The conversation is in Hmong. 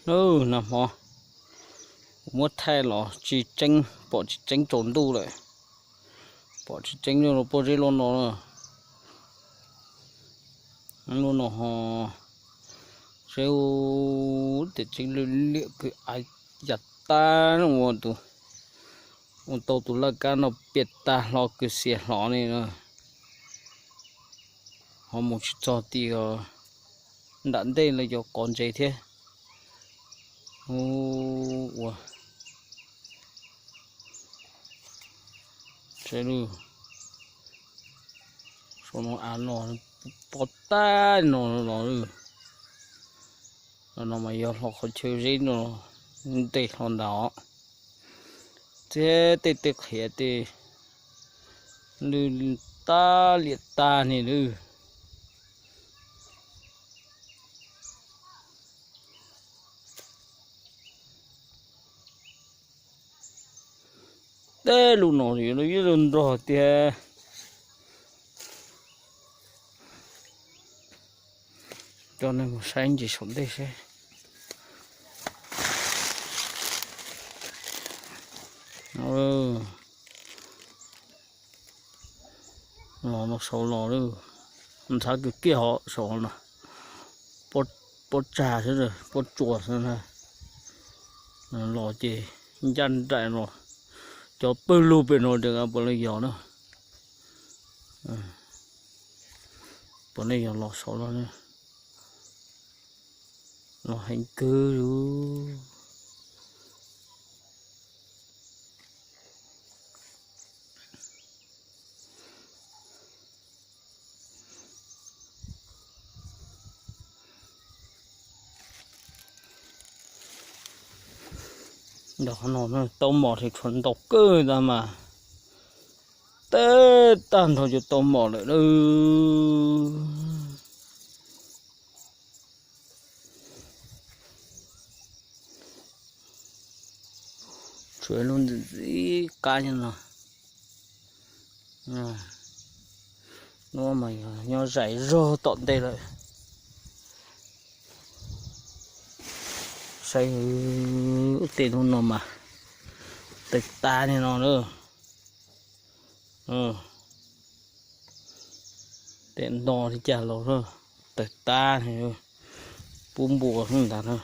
Nag hmo kuv muab thaij los tsis tseeb, pom tsis tseeb tsaus ntuj lawm. Pom tsis tseeb li, pob zeb loj no. Lub no ho seb, tiam tseeb liam kws av yam tag ua tus, ua tau tus laj kab no piam tag hlo kws xiav hlo li na. Ho mus tsis txog tim nram ntej lawv cov qos ntses thiab. Ua, saib lub, saum no av los pob tag no los. No mas yog hlo qhov chaw zeb no ntes hlo ntawd os. Thiab tej teg qhiav tej lwj tag liam tag ni lawm. Tej lub no yuav lub ib lub nrog tiag. Coj nej mus saib ntsis saum ntej seb. Los no saud los lawm, ntxhab kiag kiag hov saud no, pob tsag xwb, pob tsuas xwb na. Los ces ncaj nraim los, cov pawg lug pem no ces puav leej yog na. Puav leej yog los saud los, los heev kawg li. Nram no taub mom ces tshuav ntau kawg ntag mas, tej tag nrho cov taub mom lawm. Tshuav lub ntxim ntxim qab nyob no. Lub mas yog nyob zais zog tom ntej lawm. Saib tej lub no mas tawg tag li no lawm. Tej no li cas los tawg tag, pub npua ntag na.